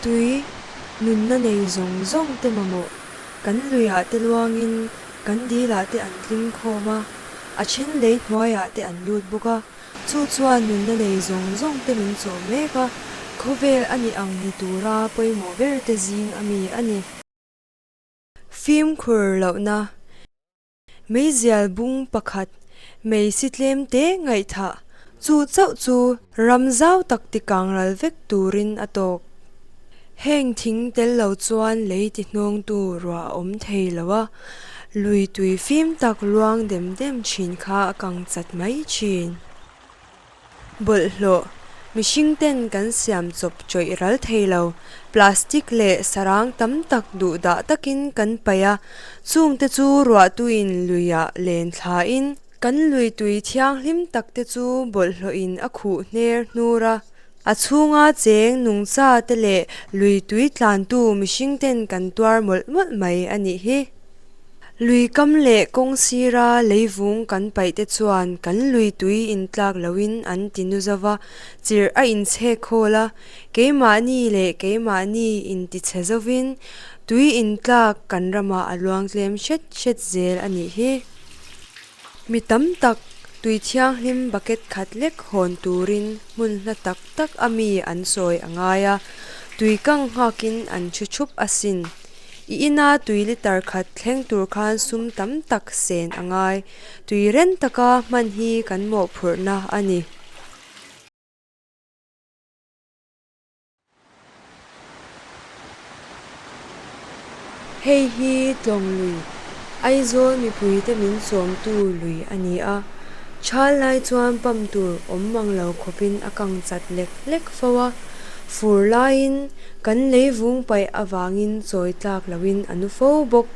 Tui, nunna nei zawng zawng te mamawh, kan luiah te luangin kan dilah te an tling khawm a, a then lei hnuaiah te an lut bawk a, chu chuan nunna nei zawng zawng te min chawm mek a, khawvel a nih ang ni tura pawimawh ber te zing a mi a ni. Fimkhur lohna. Meizial bung pakhat, mei si tlem te ngaihthah, chu chauh chu ram zau tak tikang ral vek turin a tawk. Heng thing tel lo chuan lei ti hnawngtu ruah a awm thei lo a, lui tui fim tak luang dem dem thin kha a kang chat mai thin. Bawlhhlawh, Mihring ten kan siam chawp chawih ral thei lo, plastic leh sarang tam tak duh dah takin kan paih a, chungte chu ruahtuin luiah len thlain kan lui tui thianghlim tak te chu bawlhhlawhin a khuh hner hnur a, a chhunga cheng nungcha te leh lui tui tlantu mihring ten kan tuar mawlh mawlh mai a nih hi. Lui kam leh kawng sira leivung kan paih te chuan kan lui tui intlak loin an ti nu zo va, chirh a inchhek khawl a, keimahni leh keimahni intichhe zovin tui intlak kan ramah a luang tlem hret hret zel a nih hi. Mi tam tak tui thianghlim bucket khat lek hawn turin hmun hla tak tak a mi an sawi a ngai a, tui kang nghakin an thu thup asin. I ina tui litre khat thleng tur khan sum tam tak sen a ngai. Tui ren taka hman hi kan mawhphurhna a ni. Hei hi Tlawng lui, Aizawl mipuite min chawmtu lui a ni a, Thal lai chuan pump tur awm mang lo khawpin a kang chat lek lek fo a, fur laiin kan leivung paih avangin chawi tlak loin a nu fo bawk.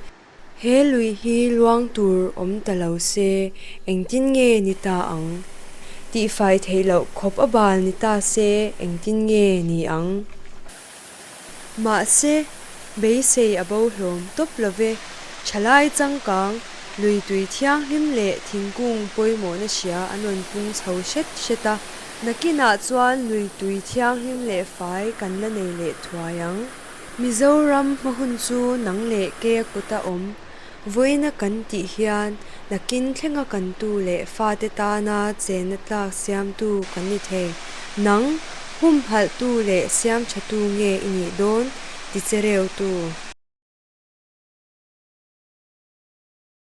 He lui hi luang tur awm ta lo se engtin nge ni ta ang? Tihfai theih loh khawp a bal ni ta se engtin nge ni ang? Mahse, beisei a bo hlawm tawp lo ve. Thalai changkang, lui tui thianghlim leh thingkung pawimawhna hria an rawn pung chho hret hret a. Nakinah chuan lui tui thianghlim leh fai kan la nei leh thuai ang. Mizoram hma hun chu nang leh keia kuta awm vawiina kan tih hian nakin thlenga kan tu leh fate tana chenna tlak siamtu kan ni thei. Nang, humhalhtu leh siamthatu nge i nih dawn? ti che reutu.